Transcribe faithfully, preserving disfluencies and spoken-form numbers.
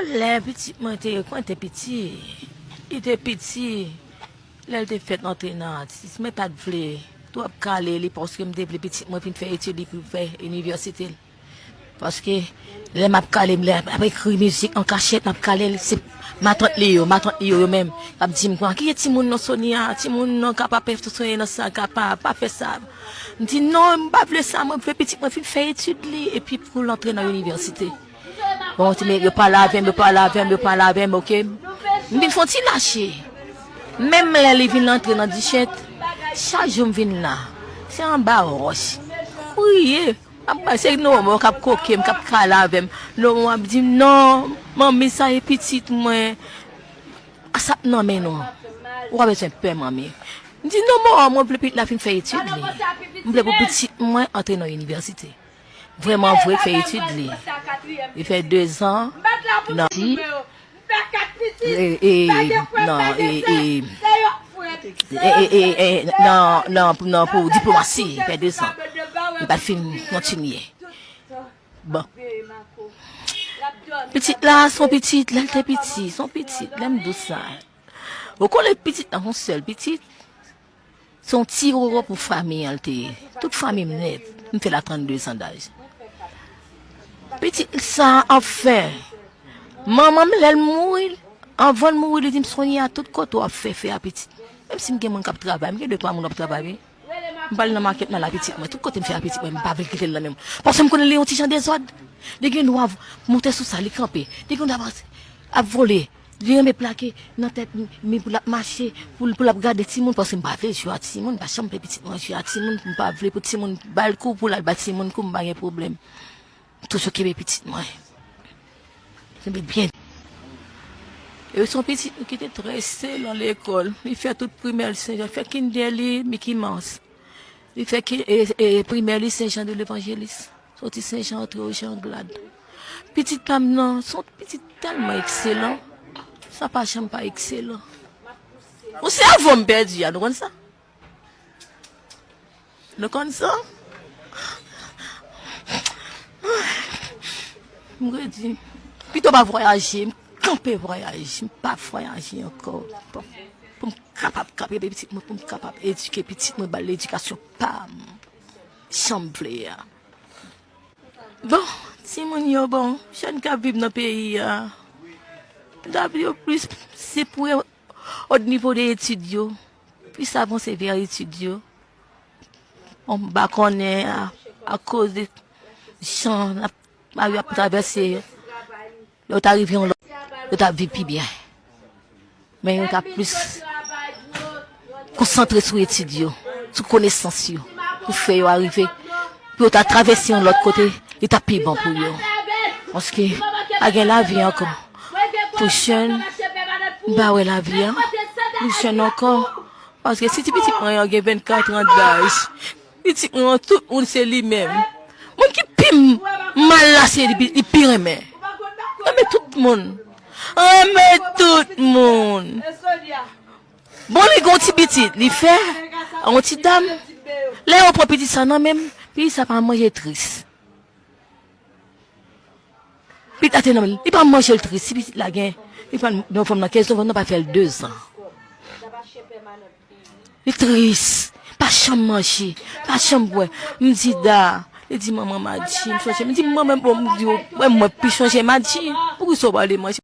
Lè pitit mwen te, kwen te piti, li te piti, lè l te fèt antre nan atis, mwen pa t vle twòp kale li paske m te vle pitit mwen vin fè etid li pou fè inivèsite l. Paske lè m ap kale, lè m ap ekri mizik an kachèt, m ap kale l, se matant li yo, matant li yo, yo menm, k ap di m, "Kiyès timoun nan Sonia, timoun nan ka pa pè sonnen nan sa, ka pa, pa fè sa." M di, "Non, m pa vle sa, mwen vle pitit mwen vin fè etid li, epi pou l antre nan inivèsite." Bon, ti men yo pale avè m, yo pale avè m, yo pale avè m, oke. M vin fè yon ti lache. Menm lè li vin antre nan dichèt, chak jou m vin la, se anba wòch. Kriye. Ap bay, se Nomo k ap koke m, k ap kale avè m. Nomo ap di m, "Non, manmi, sa e pitit mwen. Sa ap nan men nou. Ou pa bezwen pè, manmi." M di, "Nomo, mwen vle pitit la fin fè etid li. M vle pou pitit mwen antre nan inivèsite." Vrèman vre, fè etid li. Li fè dezan nan, e, e, nan, e, e, e, e, e, nan, nan, nan, pou diplomasi, li fè dezan. Li pa t fin kontinye. Bon. Pitit la, se yon pitit, lè l te piti, se yon pitit, lè m di w sa. Ou konnen pitit la, yon sèl pitit. Se yon ti roro pou fanmi an l te ye. Tout fanmi m nèt. M fè la trannde zan daj. Pitit sa, anfen. Manman m, lè l mouri, anvan l mouri, li di m, "Sonia, tout kote w ap fè, fè a pitit." Menm si m gen moun k ap travay, m gen de twa moun k ap travay, wi. M pral nan makèt, m al a pitit mwen. Tout kote m fè a pitit mwen, m pa vle l kite l nan men m. Paske m konnen li yon ti jan dezòd. Li gen dwa v-, monte sou sa, li kanpe. Li gen dwa ap vole. Li renmen plake nan tèt mi pou l ap mache, pou l, pou l ap gade timoun, paske m pa vle jwe a timoun, m pa janm vle pitit mwen jwe a timoun, m pa vle pou timoun ba l kou, pou l al ba timoun kou, m pa gen pwoblèm. M toujou kenbe pitit mwen. Kenbe byen. E se yon pitit ki te trè ekselan lekòl. Li fè tout primè li Sen Jan, fè kindè li Mickey Mouse. Li fè ki, e, e, primè li Sen Jan de Levanjelis. Soti Sen Jan antre o Jan Glad. Pitit pa m nan, se yon pitit tèlman ekselan. Sa pa janm pa ekselan. Yon sèvo m pèdi a, nou konn sa? Nou konn sa? M redi. Pito pa vwayaje, m kanpe vwayaje, m pa vwayaje ankò. Pou, pou m kapab kanpe pitit mwen, pou m kapab edike pitit mwen, ba l edikasyon pa m. Jan m vle a. Bon, timoun yo, bon, jèn k ap viv nan peyi a, m ta vle yo plis, se pou yo, òd nivo de etid yo, plis avanse vè etid yo. Bon, m pa konnen a, akoz de jan n ap, lari ap travèse yo. Lè yo ta rive yon lòt, yo ta viv pi byen. Men yo ta plis konsantre sou etid yo, sou konesans yo, pou fè yo arive, pou yo ta travèse yon lòt kote, li ta pi bon pou yo. Paske pa gen lavi ankò. Pou jèn, m pa wè lavi a pou jèn ankò. Paske si ti pitit mwen an gen vennkat an daj, pitit mwen an, tout moun se li menm. Moun ki pi m-, mal la, se li, li pi renmen. Renmen tout moun. Renmen tout moun. Bon, li gen yon ti pitit, li fè yon ti dam. Lè yo pran pitit sa nan men m, pitit sa pa manje tris. Pitit la te nan men l, li pa manje l tris. Si pitit la gen, li pa nan fanm nan kenz, nan fanm nan pa fè l dezan. Li tris, pa janm manje, pa janm bwè. M di, "Da," li di, "Manman, Madji," m chonje. M di, "Manman, bon," m di, "Wè, mwen pi chonje Madji. Poukisa w pa vle manje?"